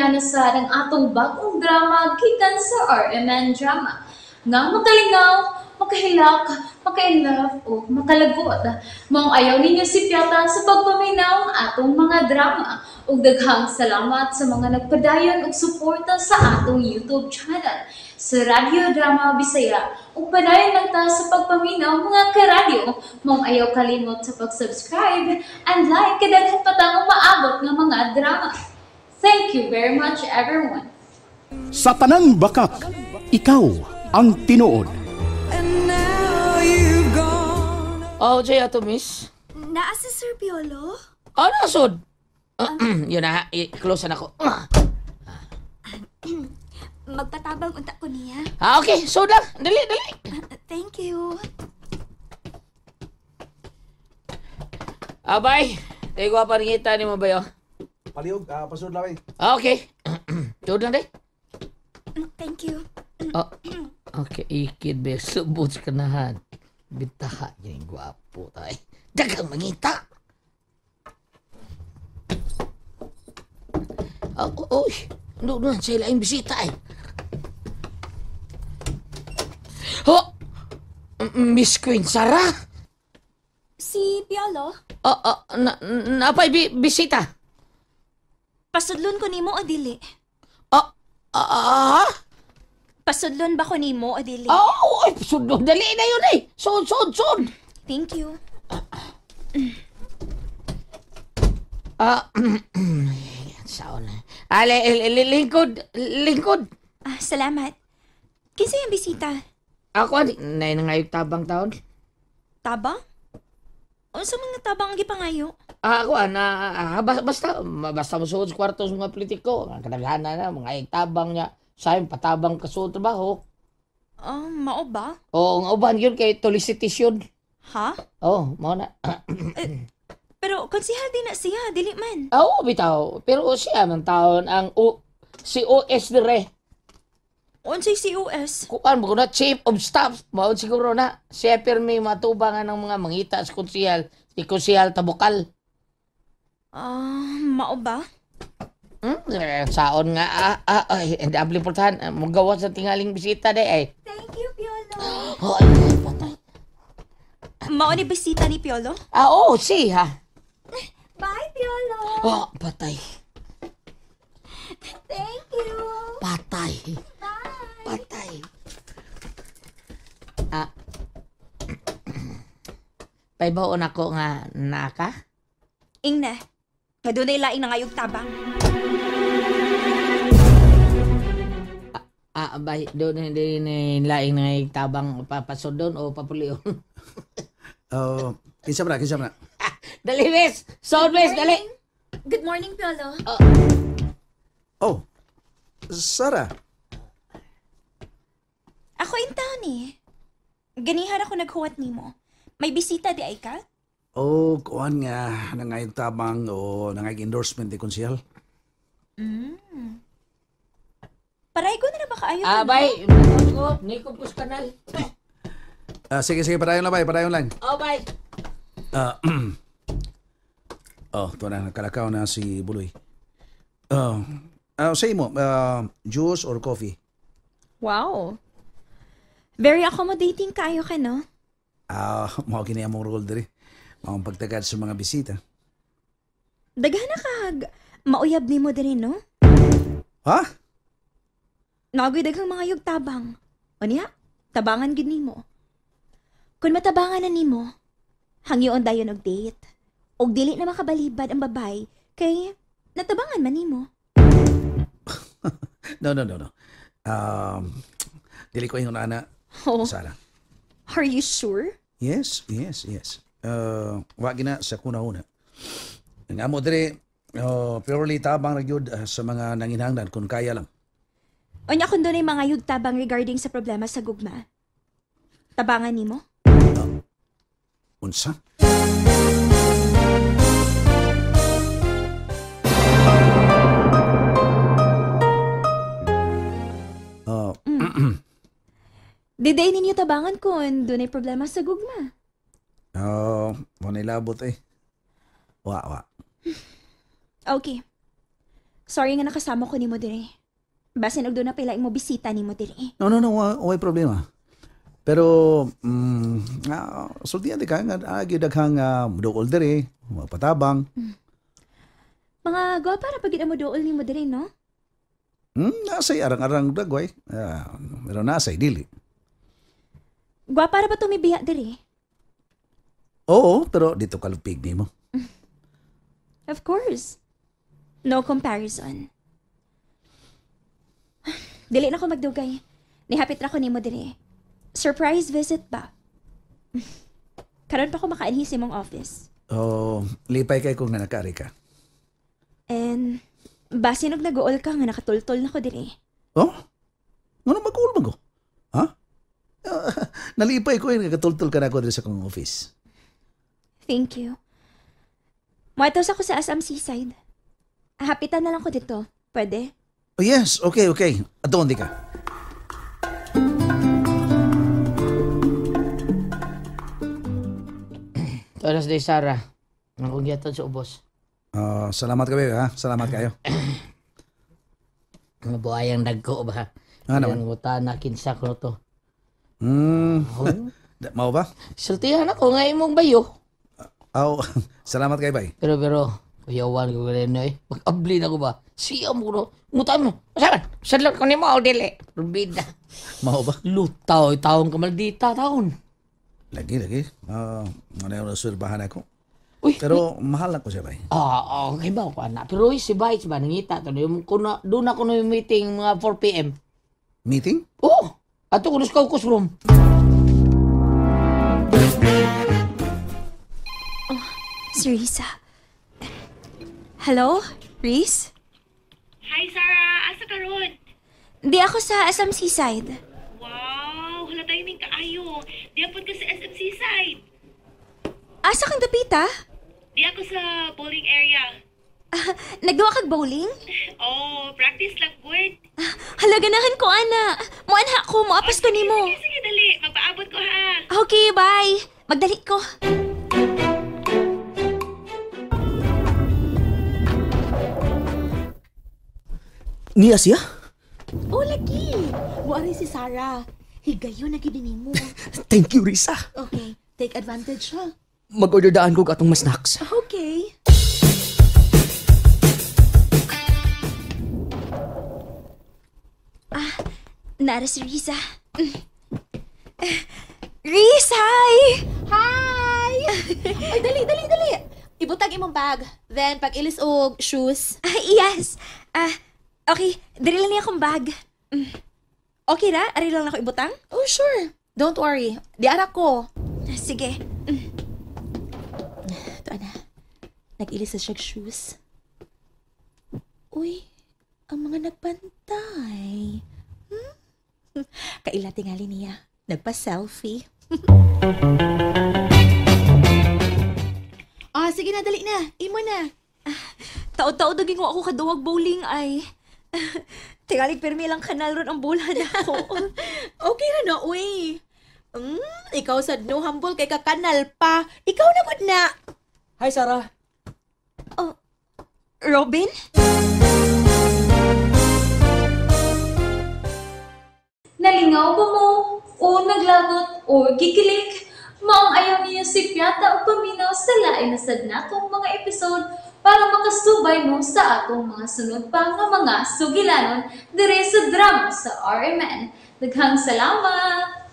Inana sa ang atong bagong drama gikan sa RMN Drama. Nga makalingaw, makahilak, maka-inlove o makalagot. Maong ayaw ninyo sipyata sa pagpaminaw ang atong mga drama. Ug daghang salamat sa mga nagpadayon og suporta sa atong YouTube channel sa Radyo Drama Bisaya. Ug padayon lang ta sa pagpaminaw, mga karadyo. Maong ayaw kalimot sa pag-subscribe and like kay daghan pa tang umaabot nga mga drama. Thank you very much, everyone. Sa tanang bakak, ikaw ang tinuod. Oh, Jay, ato, miss. Naa si Sir Piolo? Oh, nasod. Yun na, i-close na ako. Magpatabang unta ko niya. Ah, okay. Sod lang. Dali, dali. Thank you. Abay, tayo pa rin kita ni mo ba yun? Palihog, pasod lang eh. Ah, okay. Sod lang, day. Thank you. Oh, okay, ikid be. Subot sa kanahan. Bitaha, yun yung gwapo tayo. Dagang mangita! Oh, oy. Doon doon, sa ilaing bisita ay. Ho! Miss Queen Sarah? Si Piolo? Oh, oh, na, napay bisita. Pasudlon ko nimo o dili? Oh, ah? Pasudlon ba ko nimo o dili? Oh, ay, sudlon. Dali na yun eh. Sud, sud, sud. Thank you. Ah, saon na. Ale, lingkod, lingkod. Ah, salamat. Kinsa yung bisita? Ako, nay nangayog tabang taon. Tabang? Unsa mga tabang ang gipangayo? Ah, ako, ana, basta, basta mosuod sa kwarto sa mga politiko. Ang kadaghanan na, mga ayog tabang niya. Sayang, patabang kasuod trabaho. Ah, mao ba? Oo, ang uban yun kay solicitation. Ha? Oo, mao na. Pero konsihal din na siya, dili man. Oo, bitaw. Pero siya man taon ang si OS dire. Unsay COS? Kuan mo na Chief of Staff. Mao siguro na. Siya pirmi matubangan ng mga mangita sa konsihal. Si Konsihal Tabukal. Ah, mao ba? Saon nga ay, hindi abli portahan. Magawa sa tingaling bisita day ay. Thank you, Piolo. Oh, ay, patay. Mao ni bisita ni Piolo? Ah, oo, siya. Bye, Piolo. Oh, patay. Thank you. Patay. Bye. Patay. Ah. Paybaon ako nga naka? Ingna, nga dunay laing nangayog tabang. Ah, bay, doon hindi ni laing nangayog tabang papasod doon o papulion. Oh, kinsa ba na, kinsa ba na? Dali, miss! Sound, miss! Dali! Good morning, Piolo. Oh, Sarah. Ako in town eh. Ganihan ako naghuwat nimo. May bisita di ay ka? Oh, kuan nga, nangayog tabang o nangayog endorsement ni konsehal. Paraygo na na ba kaayo? Ah, bay! Niko pus kanal. Sige, sige, padayon lang, bay, padayon lang. Oh, bay! Oh, ito na, nagkalakaw na si Buloy. Say mo, juice or coffee? Wow. Very accommodating kayo ka, no? Ah, mao kini among role diri. Maong pagtagad sa mga bisita. Daghan na kag mauyab nimo diri, no? Ha? Nagoy daghang mga yugtabang. O niya, tabangan gid nimo. Kun matabangan na nimo, hangyoon dayon og date. Og dili na makabalibad ang babay kay natabangan man nimo. No, no, no, no. Dili ko ingon ana, Oh, Sarah. are you sure? Yes, yes, yes. Wa gina sa kuna-una. Ang amo diri, purely tabang ra gyud sa mga nanginhanglan kung kaya lang. Unya kung dunay mga yugtabang regarding sa problema sa gugma. Tabangan nimo? Unsa? Diday ninyo tabangan kung dunay problema sa gugma. Oh, mo labot eh. Wa, wa. Okay. Sorry nga nakasama ko nimo dire. Basin og doon na pila mo bisita nimo dire. No, no, no, way problema. Pero, sultihan di ka, nga agi daghang muduol diri, mapatabang. Mga gwapa ra pagid ang moduol nimo dire, no? Nasay arang-arang dagway. Pero nasay dili. Gwapa ra ba tumibiya dire? Oo, pero dito kalupig nimo. Of course. No comparison. Dili na ko magdugay. Nihapit ra ko nimo dire. Surprise visit ba? Karon pa ko makaanhi sa imong office. Oh, lipay kay kung nanakaari ka. And basin og nag-uol ka nga nakatultol na ko dire. Oh? Ngano mag-uol man ko? Ha? Nalipay ko nakatultol ka na ako dire sa akong office. Thank you. Moadto sa ko sa SM Seaside. Hapitan na lang ko dito. Pwede? Oh, yes, okay, okay. Ato, hindi ka. Toras day, Sarah. Akong gihatod sa ubos. Salamat kayo, ha? Salamat kayo. Mga buhayang nagko ba? Ano naman? Ang na kinsa ko to. Mao ba? Sultihan ako nga imong bayo. Aw, salamat kayo, bay. Pero, kuyawan ko rin eh. Mag-abli na ko ba? Siya mo no. Muta mo. Saan? Sadlot ko ni mo, dili. Rubida. Mao ba? Lutaw, taong kamaldita, taon. Lagi, lagi. Ano yung nasurbahan ako? Uy, pero mahal ako siya, bay. Okay ba ako, anak? Pero uy, si Bites ba, nangita to. Doon ako na yung meeting mga 4 p.m. Meeting? Oo. Ato ko sa caucus room. Oh, si Risa. Hello, Riz? Hi, Sarah. Asa ka ron? Di ako sa SM Seaside. Wow, hala timing kaayo. Di apod ka sa SM Seaside. Asa kang dapita? Di ako sa bowling area. Nagduwa kag bowling? Oh, practice lang, good. Hala, ganahan ko, ana. Muanha ko, muapas ko nimo. Sige, sige, dali. Magpaabot ko, ha. Okay, bye. Magdali ko. Niya siya? Oh, lagi. Muari si Sarah. Higayon na gid nimo. Thank you, Risa. Okay, take advantage, ha? Mag-order daan ko atong mas snacks. Okay. Nara si Risa. Riz, hi! Hi! Ay, dali, dali, dali. Ibutag imong bag. Then, pag ilis og shoes. Yes. Okay, dali lang niya akong bag. Okay ra? Ari lang ako ibutang? Oh, sure. Don't worry. Di ara ko. Sige. Ito, ana. Nag-ilis na siyang shoes. Uy, ang mga nagbantay. Kaila tingali niya. Nagpa-selfie. Sige na, dali na. Imo na. Taod-taod naging ako kaduwag bowling ay. Tingalig pirmi lang kanal ron ang bola na ako. Okay na no, uy. Ikaw sad no humble kay kakanal pa. Ikaw na gud na. Hi, Sarah. Oh, Robin? Nalingaw ba mo? O naglagot o gikilig? Maong ayaw niyo si Piata o paminaw sa lain na sad natong mga episode para makasubay mo sa atong mga sunod pa nga mga sugilanon dire sa drama sa RMN. Daghang salamat!